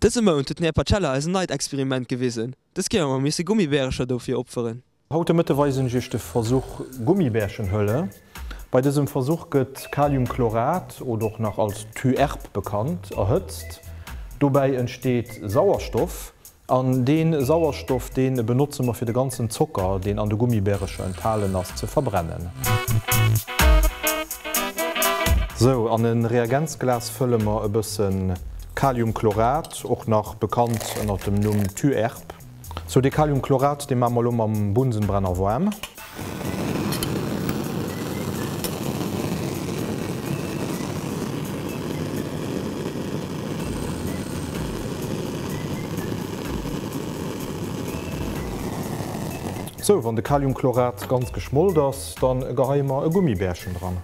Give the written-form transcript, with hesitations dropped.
Dëse Mount huet den Här Pacella eis en neit Experiment gewisen. Dës Kéier hu mer misse Gummibärecher dofir opferen. Haut de Mëtte weisen ech iech de Versuch Gummibärchen huele. Bei dësem Versuch gëtt Kaliumchlorat, oder och nach als Thüerp bekannt, erhëtzt. Dobäi entsteet Sauerstoff. An dee Sauerstoff, dee benotze mer fir de ganzen Zocker, deen an de Gummibärecher enthalen ass, ze verbrennen. Sou, an e Reagenzglas fëlle mer e bësse Kaliumchlorat, och nach bekannt ënner dem Numm Thüerp. Sou, dee Kaliumchlorat, dee maache mer elo mam Bunsenbrenner waarm. Sou, wann de Kaliumchlorat ganz geschmolt ass, dann geheie mer e Gummibärchen dran.